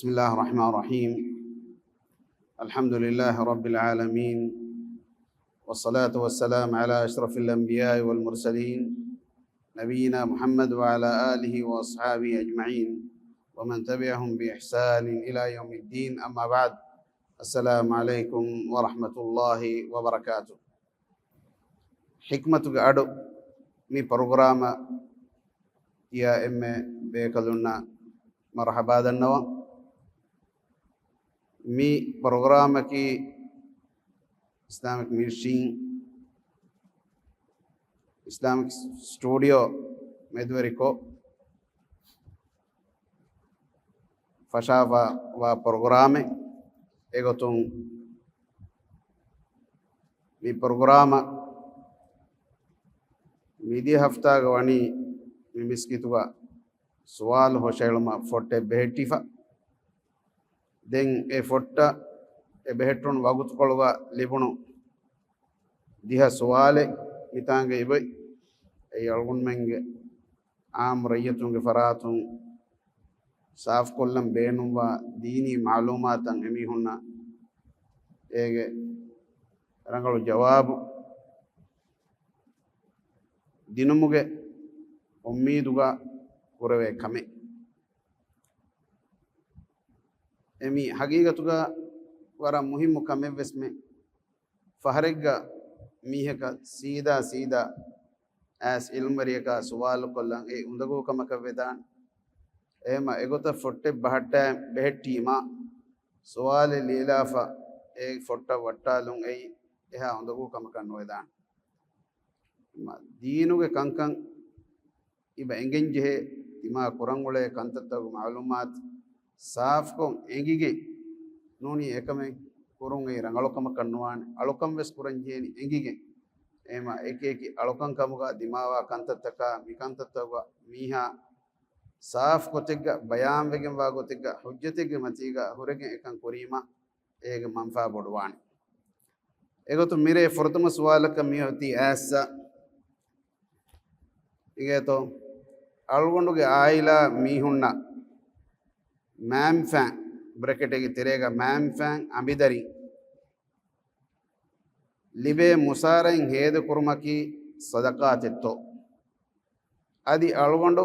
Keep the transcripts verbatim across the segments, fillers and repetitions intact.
بسم الله الرحمن الرحيم. الحمد لله رب العالمين، والصلاة والسلام على أشرف الأنبياء والمرسلين، نبينا محمد وعلى آله وأصحابه أجمعين، ومن تبعهم بإحسان إلى يوم الدين. أما بعد، السلام عليكم ورحمة الله وبركاته. ޙިކްމަތުގެ އަޑު މި ޕްރޮގްރާމަށް ތިޔަ އެންމެ ބޭކަލުންނަށް މަރުޙަބާ ދަންނަވަން. މި ޕްރޮގްރާމަކީ އިސްލާމިކް މިޝިން، އިސްލާމިކް ސްޓޫޑިއޯ މެދުވެރިކޮށް ފަށާފަ ވާ ޕްރޮގްރާމެއް. އެގޮތުން މި ޕްރޮގްރާމަށް މިދިޔަ ހަފްތާގަ ވަނީ މި މިސްކިތުގަ ސުވާލު ހުށައެޅުމަށް ފޮއްޓެއް ބެހެއްޓިފަ. ދެން އެ ފޮއްޓަށް އެ ބެހެއްޓުނު ވަގުތުކޮޅުގަ ލިބުނު ދިހަ ސުވާލެއް މިތާނގައި އޮތް. އެއީ އަޅުގަނޑުމެންގެ އާއްމު ރައްޔިތުންގެ ފަރާތުން ސާފުކޮށްލަން ބޭނުންވާ ދީނީ މަޢުލޫމާތަށް އެމީހުންނަށް އޭގެ ރަނގަޅު ޖަވާބު ދިނުމުގެ އުއްމީދުގަ ކުރެވޭ ކަމެއް. އެ މީ ހަގީގަތުގަ ވަރަށް މުހިއްމު ކަމެއްވެސް މެ. ފަހަރެއްގަ މީހަކަށް ސީދާ ސީދާ އައިސް އިލްމުވެރިޔަކާ ސުވާލުކޮށްލަން އެއީ އުނދަގޫ ކަމަކަށް ވެދާނެ. އެހެމަ އެގޮތަށް ފޮއްޓެއް ބަހައްޓައި ބެހެއްޓީމާ، ސުވާލެއް ލިޔެލާފަ އެ ފޮއްޓަށް ވައްޓާލުން އެއީ އެހާ އުނދަގޫ ކަމަކަށް ނުވެދާނެ. އެހެމަ ދީނުގެ ކަންކަން އިބަ އެނގެންޖެހޭ، ތިމާ ކުރަން އުޅޭ ކަންތައްތަކުގެ މަޢުލޫމާތު ސާފުކޮށް އެނގިގެން ނޫނީ އެކަމެއް ކުރުން އެއީ ރަނގަޅު ކަމަކަށް ނުވާނެ. އަޅުކަން ވެސް ކުރަން ޖެހޭނީ އެނގިގެން. އެހެމަ އެކި އެކި އަޅުކަން ކަމުގަ ދިމާވާ ކަންތައްތަކާ މި ކަންތައްތަކުގަ މީހާ ސާފު ގޮތެއްގަ ބަޔާންވެގެންވާ ގޮތެއްގަ ހުއްޖަތެއްގެ މަތީގަ ހުރެގެން އެކަން ކުރީމަ އޭގެ މަންފާ ބޮޑުވާނެ. އެގޮތުން މިރޭ ފުރަތަމަ ސުވާލަކަށް މިއޮތީ އައިސް އިނގޭތޯ، އަޅުގަނޑުގެ އާއިލާ މީހުންނަށް މާންފާން، ބްރެކެޓެއްގެ ތެރޭގަ މާންފާން އަނބިދަރިން ލިބޭ މުސާރައިން ހޭދަކުރުމަކީ ޞަދަޤާތެއްތޯ؟ އަދި އަޅުގަނޑު،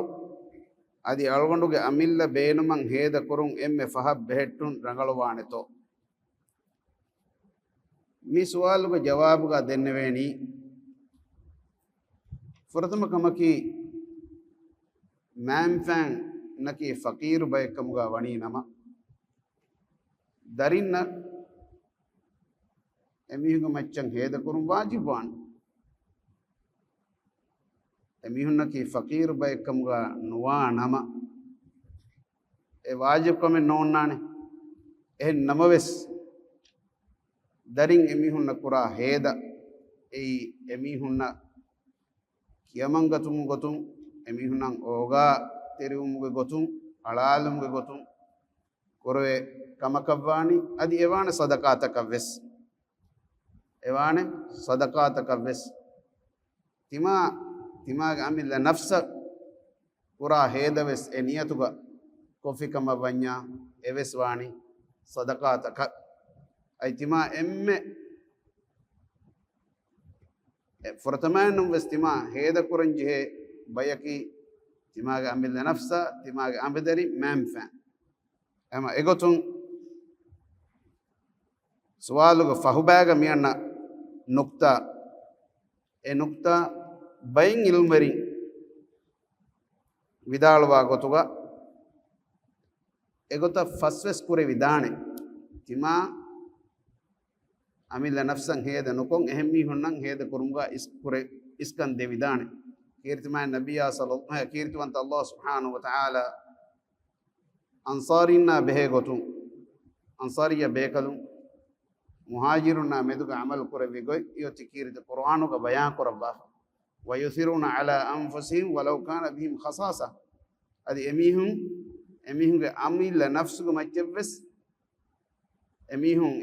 އަދި އަޅުގަނޑުގެ އަމިއްލަ ބޭނުމަށް ހޭދަކުރުން އެންމެ ފަހަށް ބެހެއްޓުން ރަނގަޅުވާނެތޯ؟ މި ސުވާލުގެ ޖަވާބުގަ ދެންނެވޭނީ، ފުރަތަމަ ކަމަކީ، މާންފާން ނަކީ ފަޤީރު ބައެއްކަމުގަ ވަނީ ނަމަ، ދަރިންނަށް އެމީހުންގެ މައްޗަށް ހޭދަކުރުން ވާޖިބުވާނެ. އެމީހުންނަކީ ފަޤީރު ބައެއްކަމުގަ ނުވާ ނަމަ، އެ ވާޖިބު ކަމެއް ނޯންނާނެ. އެހެން ނަމަވެސް، ދަރިން އެމީހުންނަށް ކުރާ ހޭދަ، އެއީ އެމީހުންނަށް ކިޔަމަންގަތުމުގެ ގޮތުން، އެމީހުންނަށް އޯގާތެރިވުމުގެ ގޮތުން، އަޅާލުމުގެ ގޮތުން ކުރެވޭ ކަމަކަށްވާނީ، އަދި އެވާނެ ޞަދަޤާތަކަށްވެސް. އެވާނެ ޞަދަޤާތަކަށްވެސް. ތިމާ، ތިމާގެ އަމިއްލަ ނަފްސަށް ކުރާ ހޭދަވެސް އެ ނިޔަތުގަ ކޮށްފިކަމަށް ވަންޏާ، އެވެސް ވާނީ ޞަދަޤާތަކަށް. އައި ތިމާ އެންމެ، އެ ފުރަތަމައިންނުން ވެސް ތިމާ ހޭދަކުރަން ޖެހޭ ބަޔަކީ، ތިމާގެ އަމިއްލަ ނަފްސާ، ތިމާގެ އަނބިދަރި މާންފާން. އެމަ އެގޮތުން ސުވާލުގެ ފަހުބައިގަ މިއަންނަ ނުކްތާ، އެ ނުކްތާ ބައެއް އިލްމުވެރިން ވިދާޅުވާ ގޮތުގަ އެގޮތަށް ފަސްވެސް ކުރެވިދާނެ. ތިމާ އަމިއްލަ ނަފްސަށް ހޭދަ ނުކޮށް، އެހެން މީހުންނަށް ހޭދަ ކުރުމުގަ އިސް ކުރެ، އިސްކަން ދެވިދާނެ. ކީރިތިމާ ނަބިއްޔާ ޞައްލަ، ކީރިތިވަންތަ ﷲ ސުބްޙާނަހޫ ވަތަޢާލާ އަންޞާރީންނާ ބެހޭ ގޮތުން، އަންޞާރިއްޔަ ބޭކަލުން މުހާޖިރުންނާ މެދުގަ ޢަމަލު ކުރެއްވި ގޮތް އޮތީ ކީރިތި ޤުރްއާނުގަ ބަޔާން ކުރައްވާފަ. وَيُؤْثِرُونَ عَلَىٰ أَنفُسِهِمْ وَلَوْ كَانَ بِهِمْ خَصَاصَةٌ. އަދި އެމީހުން، އެމީހުންގެ އަމިއްލަ ނަފްސުގެ މައްޗަށްވެސް އެމީހުން،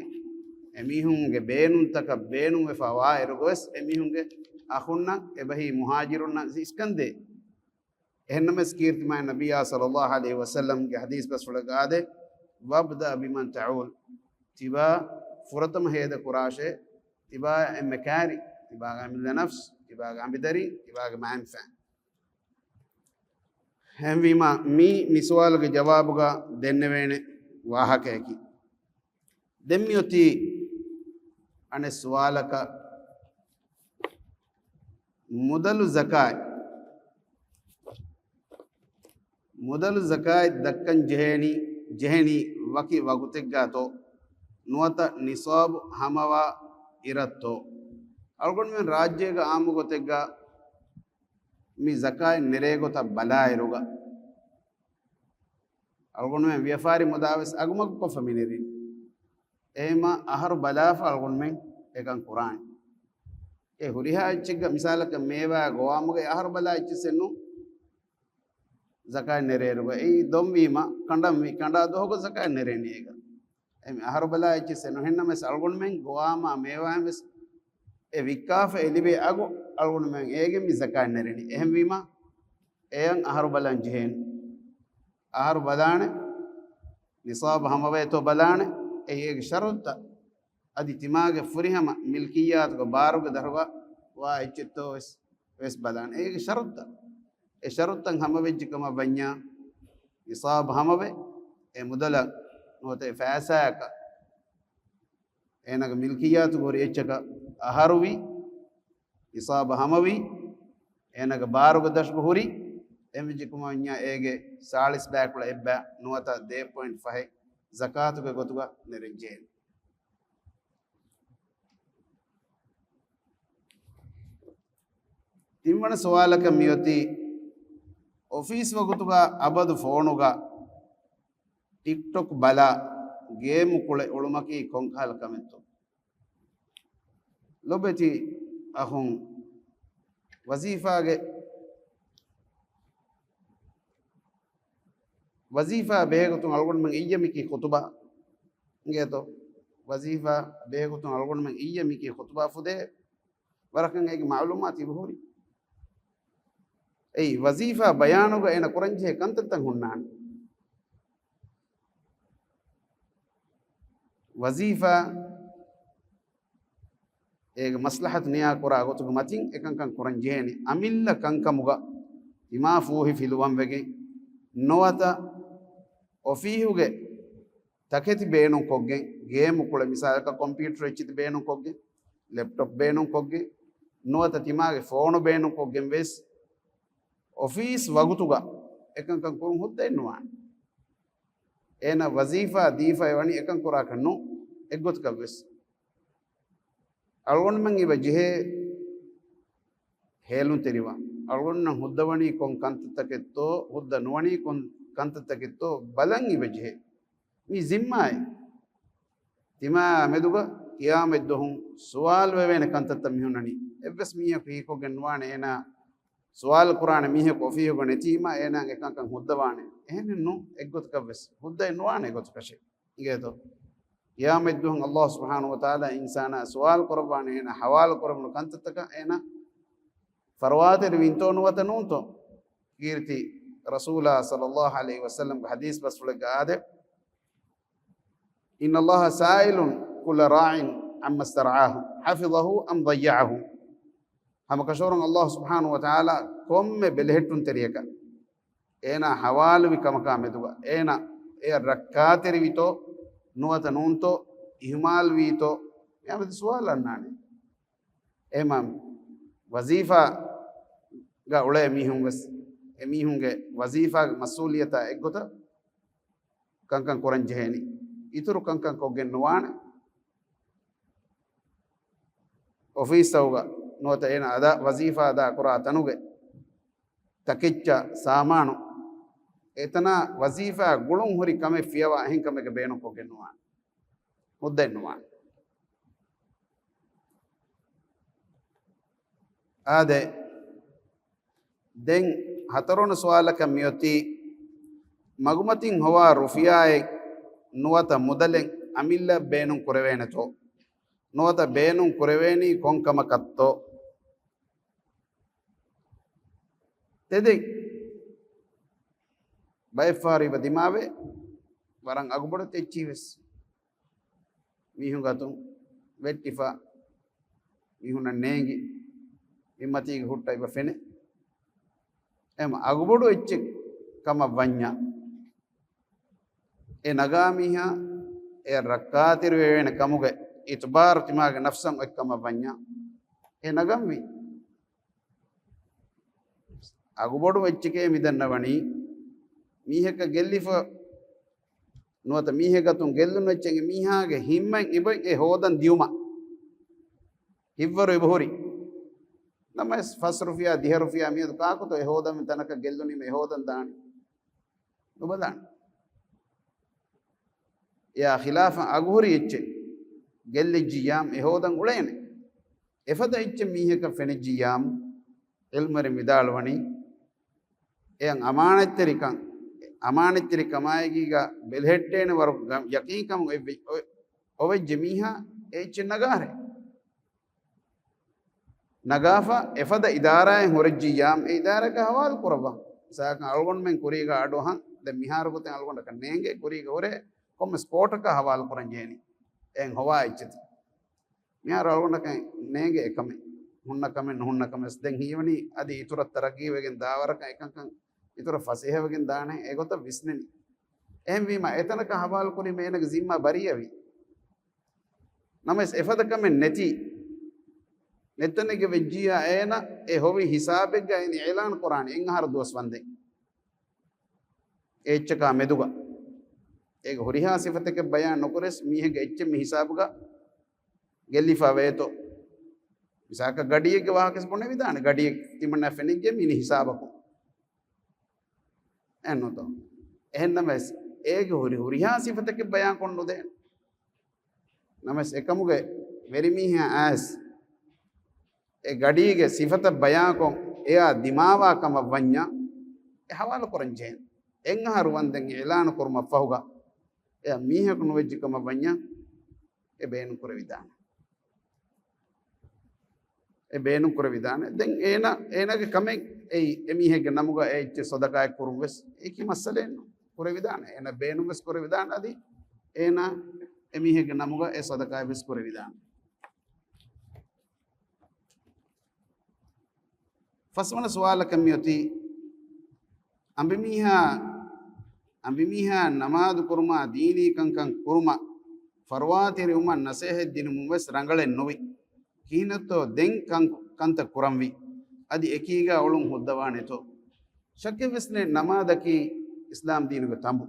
އެމީހުންގެ ބޭނުންތަކަށް ބޭނުންވެފަ ވާއިރުގަވެސް އެމީހުންގެ އަޚުންނަށް އެބަހީ މުހާޖިރުންނަށް އިސްކަންދޭ. އެހެންނަމަވެސް ކީރިތިމާ ނަބިއްޔާ ޞައްލައްލާހު ޢަލައިހި ވަސައްލަމްގެ ޙަދީޘް ބަސްފުޅެއްގަ އާދޭ، وَابْدَأْ بِمَنْ تَعُولُ. ތިބާ ފުރަތަމަ ހޭދަ ކުރާށޭ، ތިބާ އެންމެ ކާރި، ތިބާގެ އަމިއްލަ ނަފްސު، ތިބާގެ އަނބިދަރި، ތިބާގެ މައިންފާން. އެހެންވީމާ، މީ މި ސުވާލުގެ ޖަވާބުގަ ދެންނެވޭނެ ވާހަކަޔަކީ. ދެން މިއޮތީ އަނެއް ސުވާލަކަށް، މުދަލު ޒަކާތް، މުދަލު ޒަކާތް ދައްކަން ޖެހޭނީ، ޖެހެނީ ވަކި ވަގުތެއްގަތޯ، ނުވަތަ ނިޞާބު ހަމަވާ އިރަށްތޯ؟ އަޅުގަނޑުމެން ރާއްޖޭގަ އާއްމު ގޮތެއްގަ މި ޒަކާތް ނެރޭ ގޮތަށް ބަލާއިރުގަ، އަޅުގަނޑުމެން ވިޔަފާރި މުދާވެސް އަގުމަގުކޮށްފަ މިނެރިން. އެހެމަ އަހަރު ބަލާފަ އަޅުގަނޑުމެން އެކަން ކުރާނެ. އެ ހުރިހާ އެއްޗެއްގަ މިސާލަކަށް މޭވާ ގޮވާމުގަ އަހަރު ބަލާ އެއްޗެއްސެއް ނޫން. ޒަކާތް ނެރޭއިރުގަ އެއީ ދޮންވީމަ، ކަނޑަންވީ، ކަނޑާ ދުވަހުގަ ޒަކާތް ނެރޭނީ އޭގަ. އެމެ އަހަރު ބަލާ އެއްޗެއްސެއް ނުހެންނަމަވެސް އަޅުގަނޑުމެން ގޮވާމާ މޭވާއިން ވެސް އެ ވިއްކާފަ އެ ލިބޭ އަގު އަޅުގަނޑުމެން އޭގެން މި ޒަކާތް ނެރެނީ. އެހެންވީމަ އެޔަށް އަހަރު ބަލަން ޖެހޭނެ. އަހަރު ބަލާނެ، ނިޞާބު ހަމަވޭތޯ ބަލާނެ، އެއީ އޭގެ ޝަރުޠަށް. އަދި ތިމާގެ ފުރިހަމަ މިލްކިއްޔާތުގެ ބާރުގެ ދަށުގަ ވާ އެއްޗެއްތޯ ވެސް، ވެސް ބަލާނެ. އޭގެ ޝަރުޠަށް. އެ ޝަރުޠަށް ހަމަވެއްޖެ ކަމަށް ވަންޏާ، ނިޞާބު ހަމަވެ، އެ މުދަލަށް ނުވަތަ އެ ފައިސާއަކަށް އޭނާގެ މިލްކިއްޔާތުގަ ހުރި އެއްޗަކަށް އަހަރުވީ، ނިޞާބު ހަމަވީ، އޭނާގެ ބާރުގެ ދަށުގަ ހުރި، އެހެންވެއްޖެ ކަމަށް ވަންޏާ އޭގެ ސާޅީސް ބައިކުޅަ އެއްބައި ނުވަތަ ދޭއް ޕޮއިންޓް ފަހެއް ޒަކާތުގެ ގޮތުގަ ނެރެން ޖެހޭނެ. ތިންވަނަ ސުވާލަކަށް މިއޮތީ، އޮފީސް ވަގުތުގަ އަބަދު ފޯނުގަ ޓިކްޓޮކް ބަލާ ގޭމު ކުޅެ އުޅުމަކީ ކޮންކަހަލަ ކަމެއްތޯ؟ ލޮބެތި އަޚުން، ވަޒީފާގެ، ވަޒީފާ ބެހޭގޮތުން އަޅުގަނޑުމެން އިއްޔެ މިކީ ޚުތުބާ އިނގޭތޯ؟ ވަޒީފާ ބެހޭގޮތުން އަޅުގަނޑުމެން އިއްޔެ މިކީ ޚުތުބާ ފުދޭ ވަރަކަށް އޭގެ މަޢުލޫމާތު އިބަހުރި. އެއީ، ވަޒީފާ ބަޔާނުގަ އޭނަ ކުރަންޖެހޭ ކަންތައްތައް ހުންނާނެ. ވަޒީފާ އޭގެ މަސްލަހަތު ނިޔާކުރާ ގޮތުގެ މަތިން އެކަންކަން ކުރަން ޖެހޭނެ. އަމިއްލަ ކަންކަމުގަ ތިމާ ފޫހި ފިލުވަން ވެގެން ނުވަތަ އޮފީހުގެ ތަކެތި ބޭނުން ކޮށްގެން، ގޭމު ކުޅެ މިސާލަކަށް ކޮމްޕިއުޓަރ އެއްޗިތި ބޭނުން ކޮށްގެން، ލެޕްޓޮޕް ބޭނުން ކޮށްގެން، ނުވަތަ ތިމާގެ ފޯނު ބޭނުން ކޮށްގެން ވެސް އޮފީސް ވަގުތުގަ އެކަންކަން ކުރުން ހުއްދައެއް ނުވާނެ. އޭނަ ވަޒީފާ ދީފައި ވަނީ އެކަން ކުރާކަށް ނޫން، އެއްގޮތަކަށް ވެސް. އަޅުގަނޑުމެން އިވަ ޖެހޭ ހޭލުންތެރިވާން. އަޅުގަނޑުމެން ހުއްދަވަނީ ކޮން ކަންތައްތަކެއްތޯ، ހުއްދަ ނުވަނީ ކޮން ކަންތައްތަކެއްތޯ ބަލަން އިވަ ޖެހޭ. މީ ޒިންމާއެއް. ތިމާ މެދުގަ ޤިޔާމަތްދުވަހު ސުވާލު ވެވޭނެ ކަންތައްތައް މިހުންނަނީ. އެއްވެސް މީހަކު ހީކޮށްގެން ނުވާނެ އޭނާ ސުވާލު ކުރާނެ މީހަކު އޮފީހުގަ ނެތީމަ އޭނާ އެކަންކަން ހުއްދަވާނެ. އެހެނެއްނު އެއްގޮތަކަށްވެސް. ހުއްދައެއް ނުވާނެ އެގޮތަކަށެއް. އިނގޭތޯ؟ ޤިޔާމަތްދުވަހު ﷲ ސުބްޙާނަހޫ ވަތަޢާލާ އިންސާނާ ސުވާލު ކުރައްވާނެ އޭނާ ޙަވާލު ކުރެވުނު ކަންތައްތަކަށް އޭނާ ފަރުވާތެރިވިންތޯ ނުވަތަ ނޫންތޯ؟ ކީރިތި ރަސޫލާ ޞައްލައްލާހު ޢަލައިހި ވަސައްލަމްގެ ޙަދީޘް ބަސްފުޅެއްގަ އާދެ، إن الله سائل كل راع عما استرعاه حفظه أم ضيعه. ހަމަކަށަވަރުން ﷲ ސުބްޙާނަހޫ ވަތަޢާލާ ކޮންމެ ބެލެހެއްޓުންތެރިޔަކަށް އޭނާ ޙަވާލުވި ކަމަކާ މެދުގަ އޭނާ އެޔަށް ރައްކާތެރިވިތޯ ނުވަތަ ނޫންތޯ، އިހުމާލުވީތޯ، އެއާމެދު ސުވާލު އަންނާނެ. އެހެމަ ވަޒީފާގަ އުޅޭ މީހުން ވެސް އެ މީހުންގެ ވަޒީފާގެ މަސްއޫލިއްޔަތާ އެއްގޮތަށް ކަންކަން ކުރަން ޖެހޭނީ. އިތުރު ކަންކަން ކޮށްގެން ނުވާނެ. އޮފީސްތަކުގަ ނުވަތަ އޭނަ އަދާ، ވަޒީފާ އަދާ ކުރާ ތަނުގެ ތަކެއްޗާ ސާމާނު އެތަނާ ވަޒީފާ ގުޅުން ހުރި ކަމެއް ފިޔަވާ އެހެން ކަމެއްގެ ބޭނުން ކޮށްގެން ނުވާނެ. ހުއްދައެއް ނުވާނެ. އާދެ، ދެން ހަތަރުވަނަ ސުވާލަކަށް މިއޮތީ، މަގުމަތިން ހޮވާ ރުފިޔާއެއް ނުވަތަ މުދަލެއް އަމިއްލަ ބޭނުން ކުރެވޭނެތޯ؟ ނުވަތަ ބޭނުން ކުރެވޭނީ ކޮން ކަމަކަށްތޯ؟ ތެދެއް ބައެއްފަހަރު އިބަ ދިމާވޭ، ވަރަށް އަގުބޮޑު އެއްޗެއް ވެސް. މީހުން ގަތުން ވެއްޓިފަ، މީހުންނަށް ނޭނގި، މި މަތީގަ ހުއްޓައިބަ ފެނެ. އެހެން އަގުބޮޑު އެއްޗެއް ކަމަށް ވަންޏާ، އެ ނަގާ މީހާ އެ ރައްކާތެރިވެވޭނެ ކަމުގެ އިތުބާރު ތިމާގެ ނަފްސަށް އޮތް ކަމަށް ވަންޏާ، އެ ނަގަންވީ. އަގުބޮޑު އެއްޗެކޭ މިދަންނަވަނީ، މީހަކަށް ގެއްލިފަ ނުވަތަ މީހެއް ގަތުން ގެއްލުނު އެއްޗެއް މީހާގެ ހިތްމަތް އިބަ އެ ހޯދަން ދިޔުމަށް. ހިތްވަރު އިބަހުރި. ނަމަވެސް ފަސް ރުފިޔާ، ދިހަ ރުފިޔާ މިއަދު ކާކުތޯ އެ ހޯދަން ތަނަކަށް ގެއްލުނީމަ އެ ހޯދަން ދާނީ؟ ނުބަލާނެ. އެއާ ޚިލާފަށް އަގުހުރި އެއްޗެއް ގެއްލިއްޖިއްޔާމު އެ ހޯދަން އުޅޭނެ. އެފަދަ އެއްޗެއް މީހަކަށް ފެނިއްޖިއްޔާމު، ޢިލްމުވެރިން ވިދާޅުވަނީ، އެޔަށް އަމާނަތްތެރިކަން، އަމާނަތްތެރިކަމާއެކީގަ ބެލެހެއްޓޭނެ ވަރު ގަ-، ޔަޤީންކަމުން އޮވެ-، އޮ-، އޮވެއްޖެ މީހާ އެ އެއްޗެއް ނަގާހެ. ނަގާފަ އެފަދަ އިދާރާއެއް ހުރެއްޖިއްޔާމު، އެ އިދާރާއަކަށް ހަވާލު ކުރައްވާ. މިސާލަކަށް އަޅުގަނޑުމެން ކުރީގަ އަޑުއަހަން، ދެން މިހާރު ގޮތެއް އަޅުގަނޑަކަށް ނޭނގޭ، ކުރީގަ ހުރޭ ކޮންމެސް ކޯޓަކަށް ހަވާލު ކުރަން ޖެހެނީ. އެހެން ހޮވާ އެއްޗެތި. މިހާރު އަޅުގަނޑަކަށް ނޭނގޭ އެކަމެއް. ހުންނަ ކަމެއް ނުހުންނަ ކަމެއް. ދެން ހީވަނީ އަދި އިތުރަށް ތަރައްގީވެގެން ދާވަރަކަށް އެކަންކަން އިތުރަށް ފަސޭހަވެގެން ދާނެ އެގޮތަށް ވިސްނެނީ. އެހެންވީމަ އެތަނަކަށް ހަވާލު ކުރީމަ އޭނަގެ ޒިންމާ ބަރީއަވި. ނަމަވެސް އެފަދަ ކަމެއް ނެތި. ނެތަނެއްގެ ވެއްޖިއްޔާ އޭނަ އެ ހޮވި ހިސާބެއްގަ އިން އިޢުލާން ކުރާނެ އެއް އަހަރު ދުވަސް ވަންދެން. އެ އެއްޗަކާ މެދުގަ. އޭގެ ހުރިހާ ސިފަތަކެއް ބަޔާން ނުކުރެސް މީހެއްގެ އެއްޗެއް މި ހިސާބުގަ ގެއްލިފަ ވޭތޯ. މިސާލަކަށް ގަޑިއެއްގެ ވާހަކަ ވެސް ބުނެވިދާނެ. ގަޑިއެއް ތިމަންނަ ފެނިއްޖެ މި ހިސާބަކުން. އެހެންނުތޯ؟ އެހެންނަމަވެސް އޭގެ ހުރި ހުރިހާ ސިފަތަކެއް ބަޔާން ކޮށް ނުދޭނެ. ނަމަވެސް އެކަމުގެ ވެރިމީހާ އައިސް އެ ގަޑީގެ ސިފަތައް ބަޔާންކޮށް އެއާ ދިމާވާ ކަމަށް ވަންޏާ އެ ހަވާލު ކުރަން ޖެހޭނެ. އެއް އަހަރު ވަންދެން އިޢުލާނު ކުރުމަށް ފަހުގަ އެއާ މީހަކު ނުވެއްޖެ ކަމަށް ވަންޏާ އެ ބޭނުން ކުރެވިދާނެ. އެ ބޭނުން ކުރެވިދާނެ. ދެން އޭނަ، އޭނަގެ ކަމެއް އެއީ، އެމީހެއްގެ ނަމުގަ އެ އެއްޗެއް ޞަދަޤާތް ކުރުން ވެސް އެކި މައްސަލައެއް ނޫން. ކުރެވިދާނެ. އޭނަ ބޭނުން ވެސް ކުރެވިދާނެ. އަދި އޭނަ އެމީހެއްގެ ނަމުގަ އެ ޞަދަޤާތް ވެސް ކުރެވިދާނެ. ފަސްވަނަ ސުވާލަކަށް މިއޮތީ، އަނބިމީހާ، އަނބިމީހާ ނަމާދު ކުރުމާ ދީނީ ކަންކަން ކުރުމަށް ފަރުވާތެރިވުމަށް ނަސޭހަތް ދިނުމުން ވެސް ރަނގަޅެއް ނުވި. ކިހިނެއްތޯ ދެން ކަން، ކަންތައް ކުރަންވީ؟ އަދި އެކީގާ އުޅުން ހުއްދަވާނެތޯ؟ ޝައްކެއްވެސް ނެތް، ނަމާދަކީ އިސްލާމް ދީނުގެ ތަނބު.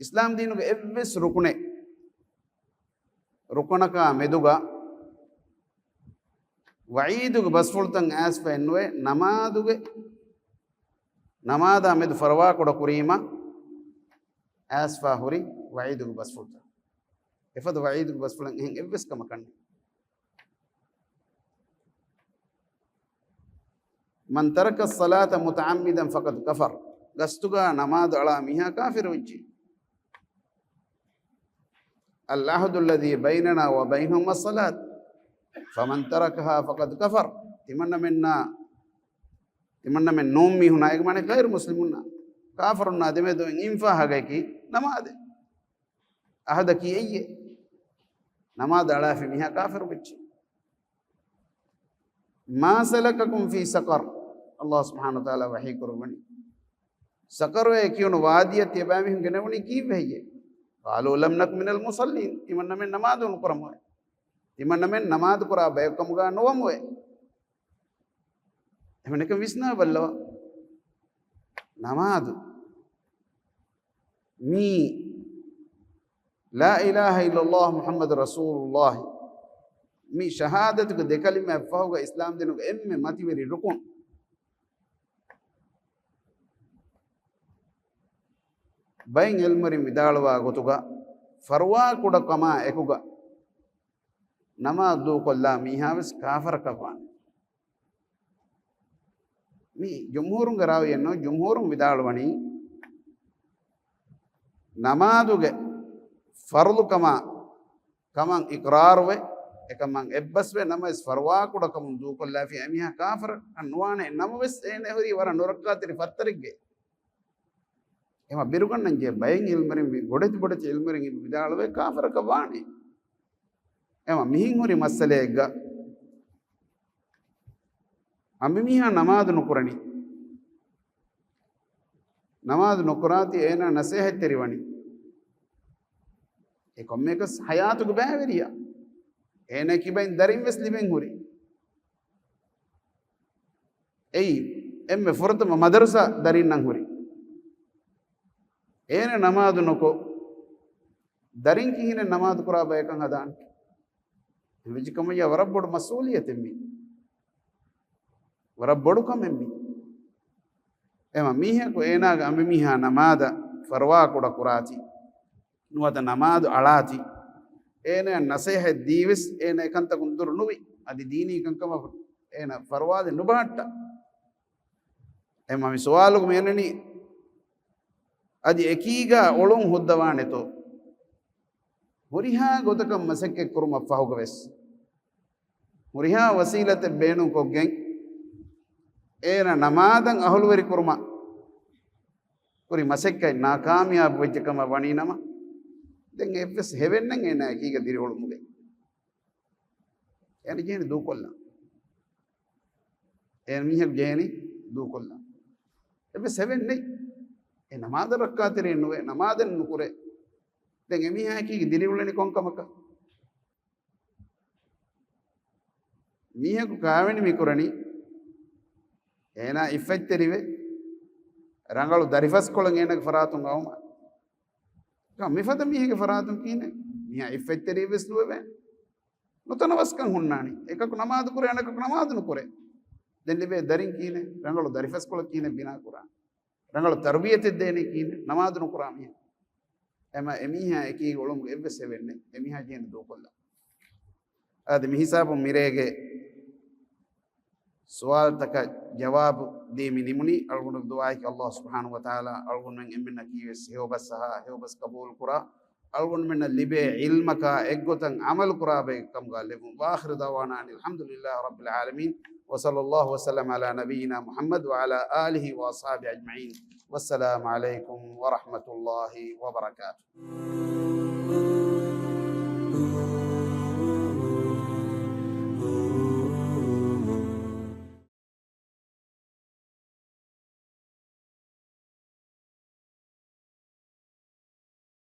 އިސްލާމް ދީނުގެ އެއްވެސް ރުކުނެއް، ރުކުނަކާ މެދުގަ ވަޢީދުގެ ބަސްފުޅުތައް އައިސްފައެއް ނުވޭ، ނަމާދުގެ، ނަމާދާ މެދު ފަރުވާ ކުޑަ ކުރީމަ އައިސްފާ ހުރި ވަޢީދުގެ ބަސްފުޅުތައް. އެފަދަ ވަޢީދުގެ ބަސްފުޅެއް އެހެން އެއްވެސް ކަމަކަށް ނެތް. من ترك الصلاة متعمدا فقد كفر. ގަސްތުގަ ނަމާދު އަޅާ މީހާ ކާފިރު ވެއްޖެ. العهد الذي بيننا وبينهم الصلاة فمن تركها فقد كفر. ތިމަންނަމެންނާ، ތިމަންނަމެން ނޫން މީހުނާ، އޭގެ މާނަ ޣައިރު މުސްލިމުންނާ، ކާފަރުންނާ ދެމެދު އިންފާހަގައިކީ ނަމާދެއް. އަހަދަކީ އެއްޔެ؟ ނަމާދު އަޅާފި މީހާ ކާފަރު ވެއްޖެ. ما سلككم في سقر؟ ﷲ ސުބްޙާނަހޫ ވަތަޢާލާ ވަޙީ ކުރައްވަނީ، ސަޤަރުއޭ ކިޔުނު ވާދީއަށް ތިޔަބައިމީހުން ގެނެވުނީ ކީއްވެ ހެއްޔޭ؟ قالوا لم نك من المصلين. ތިމަންނަމެން ނަމާދު ނުކުރަމުވެ. ތިމަންނަމެން ނަމާދު ކުރާ ބަޔަކު ކަމުގަ ނުވަމުވެ. އެހެންނަކަން ވިސްނާބައްލަވާ. ނަމާދު މީ لا إله إلا الله محمد رسول الله، މި ޝަހާދަތުގެ ދެ ކަލިމައަށް ފަހުގަ އިސްލާމް ދީނުގެ އެންމެ މަތިވެރި ރުކުން. ބައެއް ޢިލްމުވެރިން ވިދާޅުވާ ގޮތުގަ، ފަރުވާ ކުޑަކަމާ އެކުގަ ނަމާދު ދޫކޮށްލާ މީހާވެސް ކާފަރަކަށްވާނެ. މި ޖުމްހޫރުންގެ ރާއުޔެއްނު، ޖުމްހޫރުން ވިދާޅުވަނީ، ނަމާދުގެ ފަރުޟުކަމާ ކަމަށް އިޤްރާރުވެ، އެކަމަށް އެއްބަސްވެ، ނަމަވެސް ފަރުވާ ކުޑަކަމުން ދޫކޮށްލާފި އެމީހާ ކާފަރަކަށް ނުވާނެ. ނަމަވެސް އޭނަ ހުރީ ވަރަށް ނުރައްކާތެރި ފައްތަރެއްގެ. އެމަ ބިރުގަންނަން ޖެހޭ ބައެއް ޢިލްމުވެރިން، ބޮޑެތި ބޮޑެތި ޢިލްމުވެރިން ވިދާޅުވޭ ކާފަރަކަށް ވާނެ. އެމަ މިހެން ހުރި މައްސަލައެއްގަ އަނބިމީހާ ނަމާދު ނުކުރަނީ. ނަމާދު ނުކުރާތީ އޭނާ ނަސޭހަތްތެރިވަނީ. އެ ކޮންމެއަކަސް ޙަޔާތުގެ ބައިވެރިޔާ. އޭނާ ކިބައިން ދަރިން ވެސް ލިބެން ހުރި. އެއީ، އެންމެ ފުރަތަމަ މަދަރުސާ ދަރިންނަށް ހުރި. އޭނަ ނަމާދު ނުކޮށް، ދަރިން ކިހިނެއް ނަމާދު ކުރާ ބަޔަކަށް ހަދާނެ؟ އެވެއްޖެ ކަމަށްޔާ ވަރަށް ބޮޑު މަސްއޫލިއްޔަތެއް މީ. ވަރަށް ބޮޑު ކަމެއް މީ. އެމަ މީހަކު އޭނާގެ އަނބިމީހާ ނަމާދަށް ފަރުވާ ކުޑަ ކުރާތީ، ނުވަތަ ނަމާދު އަޅާތީ، އޭނަ ނަސޭހަތް ދީވެސް އޭނަ އެކަންތަކުން ދުރު ނުވި، އަދި ދީނީ ކަންކަމަށް އޭނަ ފަރުވާދެ ނުބަހައްޓާ. އެމަ މި ސުވާލުގަ މިއަންނަނީ، އަދި އެކީގަ އޮޅުން ހުއްދަވާނެތޯ؟ ހުރިހާ ގޮތަކަށް މަސައްކަތް ކުރުމަށް ފަހުގަ ވެސް، ހުރިހާ ވަސީލަތެއް ބޭނުންކޮށްގެން، އޭނަ ނަމާދަށް އަހުލުވެރި ކުރުމަށް ކުރި މަސައްކަތް ނާކާމިޔާބު ވެއްޖެ ކަމަށް ވަނީ ނަމަ، ދެން އެއްވެސް ހެވެއްނެތް އޭނާ އެކީގަ ދިރިއުޅުމުގެ. އޭނަ ޖެހެނީ ދޫކޮށްލަން. އޭނަ މީހަކު ޖެހެނީ ދޫކޮށްލަން. އެއްވެސް ހެވެއްނެތް. އެ ނަމާދަށް ރައްކާތެރިއެއް ނުވޭ، ނަމާދެއް ނުކުރޭ. ދެން އެމީހާ އެކީގަ ދިރިއުޅެނީ ކޮން ކަމަކަށް؟ މީހަކު ކާވެނި މި ކުރަނީ، އޭނާ އިއްފަތްތެރިވެ، ރަނގަޅު ދަރިފަސްކޮޅެއް އޭނާގެ ފަރާތުން އައުމަށް. މިފަދަ މީހެއްގެ ފަރާތުން ކިހިނެއް؟ މީހާ އިއްފަތްތެރިވެސް ނުވެވޭ. ނުތަނަވަސްކަން ހުންނާނީ. އެކަކު ނަމާދު ކުރޭ، އަނެކަކު ނަމާދު ނުކުރޭ. ދެން ލިބޭ ދަރިން ކިހިނެއް؟ ރަނގަޅު ދަރިފަސްކޮޅެއް ކިހިނެއް ބިނާ ކުރާނެ؟ ރަނގަޅު ތަރުބިޔަތެއް ދޭނީ ކިހިނެއް؟ ނަމާދު ނުކުރާ މީހެއް. އެމަ އެމީހާ އެކީގެ އުޅުމުގެ އެއްވެސް ހެވެއްނެތް. އެމީހާ ޖެހެނީ ދޫކޮށްލަން. އަދި މިހިސާބުން މިރޭގެ ސުވާލުތަކަށް ޖަވާބު ދީ މި ނިމުނީ. އަޅުގަނޑު ދުޢާއެކޭ ﷲ ސުބްޙާނަހޫ ވަތަޢާލާ އަޅުގަނޑުމެން އެންމެންނަކީވެސް ހެޔޮބަސް އަހާ، ހެޔޮބަސް ޤަބޫލު ކުރާ، އަޅުގަނޑުމެންނަށް ލިބޭ ޢިލްމަކާ އެއްގޮތަށް ޢަމަލު ކުރާ ބައެއް ކަމުގަ ލެއްވުން. وآخر دعوانا أن الحمد لله رب العالمين، وصلى الله وسلم على نبينا محمد وعلى آله وأصحابه أجمعين. والسلام عليكم ورحمة الله وبركاته.